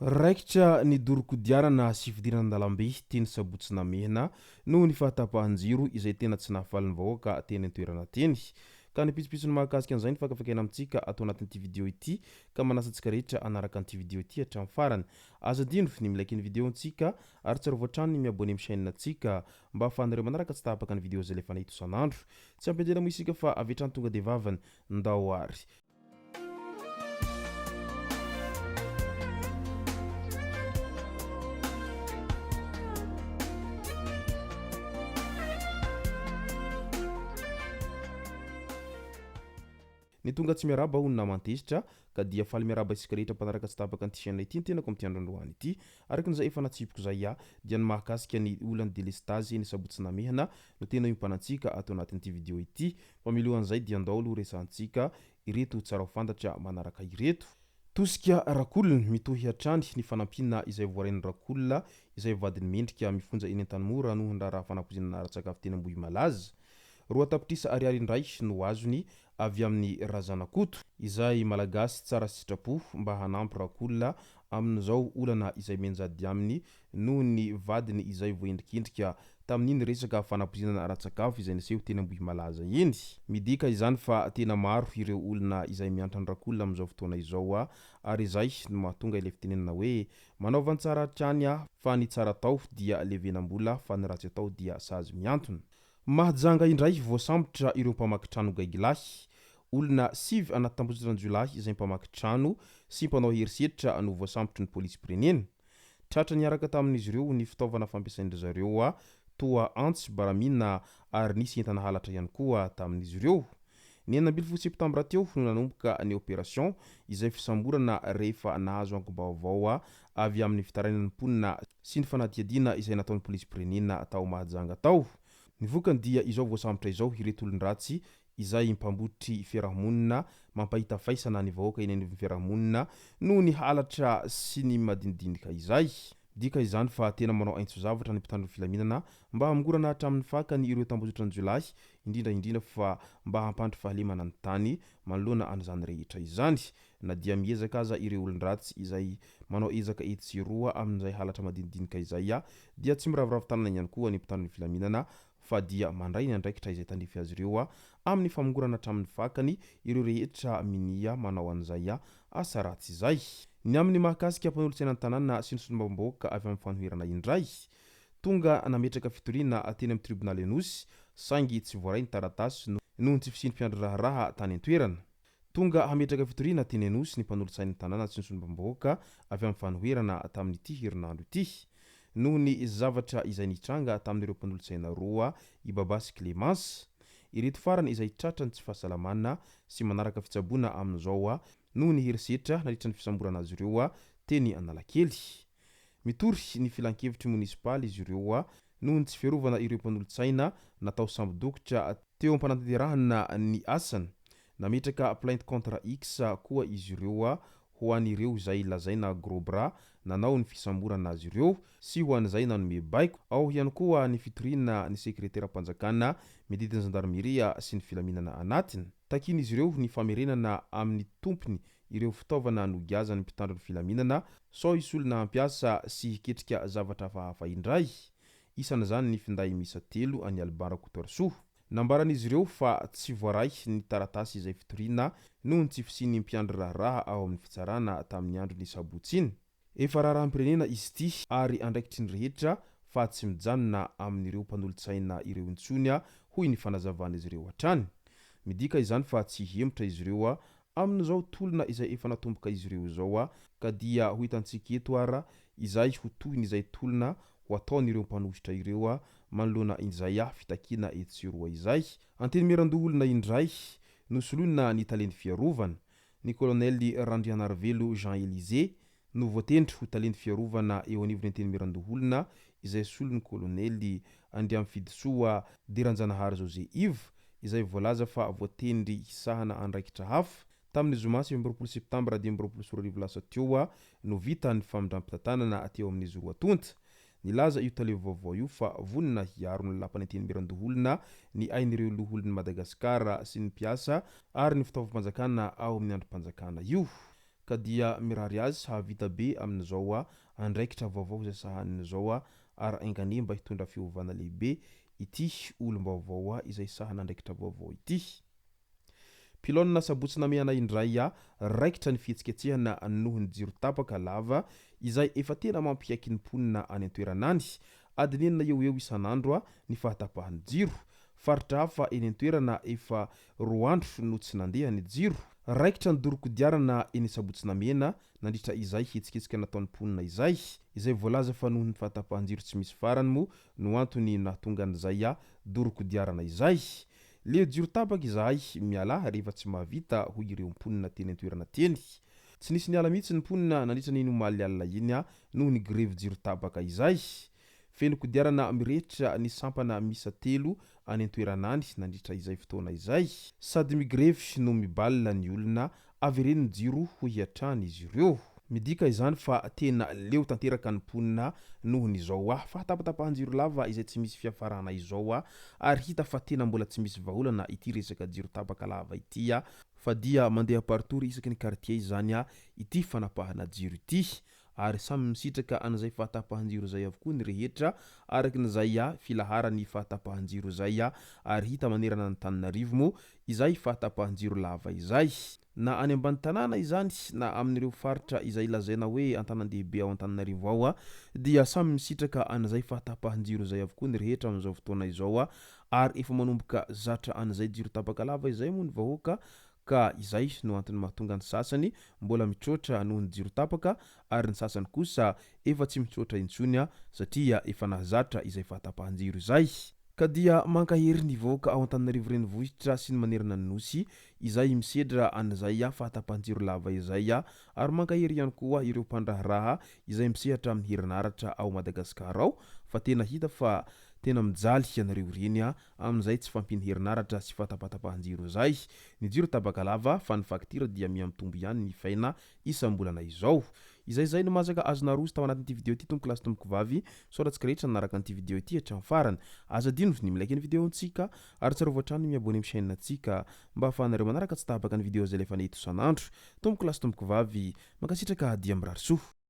Raikitra ny doro kodiarana sy fidirana an-dalambe teny Sabotsy Namehana noho ny fahatapahan-jiro izay tena tsy nahafaly ny vahoaka teny an-toerana teny. Ka ny pitsopitsony mahakasika an'izay no fakafakaina amintsika ato anatin'ity video ity ka manasa antsika rehetra hanaraka an'ity video ity hatramin'ny farany. Aza adino ny mi-like ny video ntsika ary tsarovy hatrany ny mi-abonner amin'ny chaîne ntsika mba ahafahanareo manaraka tsy tapaka ny video izay alefanay eto isan'andro. Tsy ampianjera moa isika fa avy hatrany tonga dia vavany. Ndao ary. Ny tonga tsy miarahaba hono naman-tezitra ka dia faly miarahaba isika rehetra mpanaraka tsy tapaka an'ity chaîne ity ny tenako amin'ity andro androany ity. Araka ny izay efa natsipiko izay aho dia ny mahakasika ny olan'ny delestazy eny Sabotsy Namehana no tena iompanantsika ato anatin'ity video ity. Fa milohan'izay dia ndao aloha resahantsika ireto tsara ho fantatra manaraka ireto. Tosika Rakolona, mitohy hatrany ny fanampiana izay voarain'i Rakolona izay vadin'i Mendrika mifonja eny Antanimora noho ny raharaha fanapoizinana ara-tsakafo teny Ambohimalaza. 2 tapitrisa ariary indray no azony avy amin'i Razanakoto, izay Malagasy tsara sitrapo mba hanampy Rakolona amin'izao olana izay mianjady aminy noho ny vadiny izay voaendrikendrika tamin'iny resaka fanapoizinana ara-tsakafo izay niseho teny Ambohimalaza iny. Midika izany fa tena maro ireo olona izay miantra an-dRakolona amin'izao fotoana izao ary izay no mahatonga ilay fitenenana hoe manaova ny tsara hatrany fa ny tsara atao dia levenam-bola fa ny ratsy atao dia sazy mihantona. Mahajanga indray voasambotra ireo mpamaky trano gaigilahy. Olona sivy anaty tambozotran-jiolahy izay mpamaky trano sy mpanao herisetra no voasambotry ny polisim-pirenena. Tratra niaraka tamin'izy ireo ny fitaovana fampiasain-dry zareo toa antsy, baramina ary nisy entana halatra ihany koa tamin'izy ireo. Ny 16 septambra teo no nanomboka ny opération izay fisamborana rehefa nahazo angom-baovao avy amin'ny fitarainan'ny mponina sy ny fanadihadiana izay nataon'ny polisim-pirenena tao Mahajanga tao. Ny vokany dia izao voasambotra izao ireto olon-dratsy izay mpambotry fiarahamonina mampahita faisana ny vahoaka eny anivon'ny fiarahamonina noho ny halatra sy ny madinidinika izay. Midika izany fa tena manao aintso zavatra ny mpitandro ny filaminana mba hamongorana hatramin'ny fakany ireo tambozotran-jiolahy, indrindra indrindra fa mba hampandry fahalemana ny tany manoloana an'izany rehetra izany. Na dia miezaka aza ireo olon-dratsy izay manao ezaka etsy sy eroa amin'izay halatra madinidinika izay dia tsy miraviravy tanana ihany koa ny mpitandro ny filaminana fa dia mandray ny andraikitra izay tandrify azy ireo amin'ny famongorana hatramin'ny fakany ireo rehetra minia manao an'izay asa ratsy izay. Ny amin'ny mahakasika mpanolotsaina ny tanàna sy ny solombavambahoaka avy amin'ny fanoherana indray, tonga nametraka fitoriana teny amin'ny tribonaly Anosy saingy tsy voaray ny taratasy noho ny tsy fisian'ny mpiandry raharaha tany an-toerana. Tonga hametraka fitoriana teny Anosy ny mpanolotsain'ny tanàna sy ny solombavambahoaka avy amin'ny fanoherana tamin'ity herinandro ity. Noho ny zavatra izay nitranga tamin'ireo mpanolotsaina roa, i Baba sy Clémence. Ireto farany izay tratran'ny tsy fahasalamana sy manaraka fitsaboana amin'izao noho ny herisetra nandritra ny fisamborana azy ireo teny Analakely. Mitory ny filankevitry monisipaly izy ireo noho ny tsy fiarovana ireo mpanolotsaina natao sambo-dokotra teo am-panatanterahana ny asany. Nametraka plainte contre X koa izy ireo ho an'ireo izay lazaina gros bras nanao ny fisamborana azy ireo sy ho an'izay nanome baiko. Ao ihany koa ny fitoriana ny sekreteram-panjakana miadidy ny zandarmeria sy ny filaminana anatiny. Takian'izy ireo ny famerenana amin'ny tompony ireo fitaovana nogiazan'ny mpitandro ny filaminana sao hisy olona hampiasa sy hiketrika zavatra hafahafa indray. Isan'izany ny finday miisa telo an'i Alban Rakotoarisoa. Nambaran'izy ireo fa tsy voaray ny taratasy izay fitoriana noho ny tsy fisian'ny mpiandry raharaha ao amin'ny fitsarana tamin'ny andron'ny sabotsy iny. Efa raharaham-pirenena izy ity ary andraikitry ny rehetra fa tsy mijanona amin'ireo mpanolotsaina ireo intsony, hoy ny fanazavan'izy ireo hatrany. Midika izany fa tsy hihemotra izy ireo amin'izao tolona izay efa natomboka izy ireo izao ka dia ho hitantsika eto ara izay ho tohin'izay tolona ho ataon'ireo mpanohitra ireo manoloana izay fitakiana etsy sy eroa izay. Antenimierandoholona indray nosoloina ny talen'ny fiarovana. Ny kolonely Randrianarivelo Jean Elysé no voatendry ho talen'ny fiarovana eo anivon'ny Antenimierandoholona izay solon'ny kolonely Andriamifidisoa Deranjanahary José Yves izay voalaza fa voatendry hisahana andraikitra hafa. Tamin'ny zoma 29 septambra 2025 lasa teo no vita ny famindram-pitantanana teo amin'izy roa tonta. Nilaza io tale vaovao io fa vonona hiaro ny lapan'ny Antenimierandoholona, ny ain'ireo loholon'i Madagasikara sy ny mpiasa ary ny fitaovam-panjakana ao amin'ny andrim-panjakana io. ka dia mirary azy hahavita be amin'izao andraikitra vaovao izay sahaniny izao ary ainganie mba hitondra fiovana lehibe ity olom-baovao izay sahana andraikitra vaovao ity. Pylône Sabotsy Namehana indray raikitra ny fihetsiketsehana noho ny jiro tapaka lava izay efa tena mampiaiky ny mponina any an-toerana any. Adiny enina eo ho eo isan'andro ny fahatapahan'ny jiro. Faritra hafa eny an-toerana efa roa andro no tsy nandeha ny jiro. Raikitra ny doro kodiarana eny Sabotsy Namehana nandritra izay hetsiketsika nataon'ny mponina izay, izay voalaza fa noho ny fahatapahan-jiro tsy misy farany moa no antony nahatonga an'izay doro kodiarana izay. Leo jiro tapaka izahay miala rehefa tsy mahavita hoy ireo mponina teny an-toerana teny. Tsy nisy niala mihitsy ny mponina nandritra an'iny omaly alina iny noho ny grevy jiro tapaka izay. Feno kodiarana mirehitra ny sampana miisa telo any an-toerana any nandritra izay fotoana izay. Sady migrevy no mibalina ny olona avereno ny jiro hoy hatrany izy ireo. Midika izany fa tena leo tanteraka ny mponina noho ny izao fahatapatapahan-jiro lava izay tsy misy fiafarana izao ary hita fa tena mbola tsy misy vahaolana ity resaka jiro tapaka lava ity fa dia mandeha partour isaky ny quartier izany ity fanapahana jiro ity ary samy misitraka an'izay fahatapahan-jiro izay avokoa ny rehetra araka ny izay filaharan'ny fahatapahan-jiro izay ary hita manerana an'Antananarivo moa izay fahatapahan-jiro lava izay. Na any ambany tanàna izany na amin'ireo faritra izay lazaina hoe an-tanan-dehibe ao Antananarivo ao dia samy misitraka an'izay fahatapahan-jiro izay avokoa ny rehetra amin'izao fotoana izao ary efa manomboka zatra an'izay jiro tapaka lava izay moa ny vahoaka ka izay no antony mahatonga ny sasany mbola mitroatra noho ny jiro tapaka ary ny sasany kosa efa tsy mitroatra intsony satria efa nahazatra izay fahatapahan-jiro izay. Ka dia mankahery ny vahoaka ao Antananarivo Renivohitra sy ny manerana ny Nosy izay misedra an'izay fahatapahan-jiro lava izay ary mankahery ihany koa ireo mpandraharaha izay misehatra amin'ny herinaratra ao Madagasikara ao fa tena hita fa tena mijaly ianareo ireny amin'izay tsy fahampian'ny herinaratra sy fahatapatapahan-jiro izay. Ny jiro tapaka lava fa ny faktira dia miha-mitombo ihany ny faina isam-bolana izao. Izay izay no masaka azo naroso tao anatin'ity video ity tompoko lahy sy tompoko vavy. Misaotra antsika rehetra nanaraka an'ity video ity hatramin'ny farany. Aza adino ny mi-like ny video-ntsika ary tsarovy hatrany ny mi-abonner amin'ny chaîne-ntsika mba ahafahanareo manaraka tsy tapaka ny video izay alefanay eto isan'andro. Tompoko lahy sy tompoko vavy, mankasitraka dia mirary soa.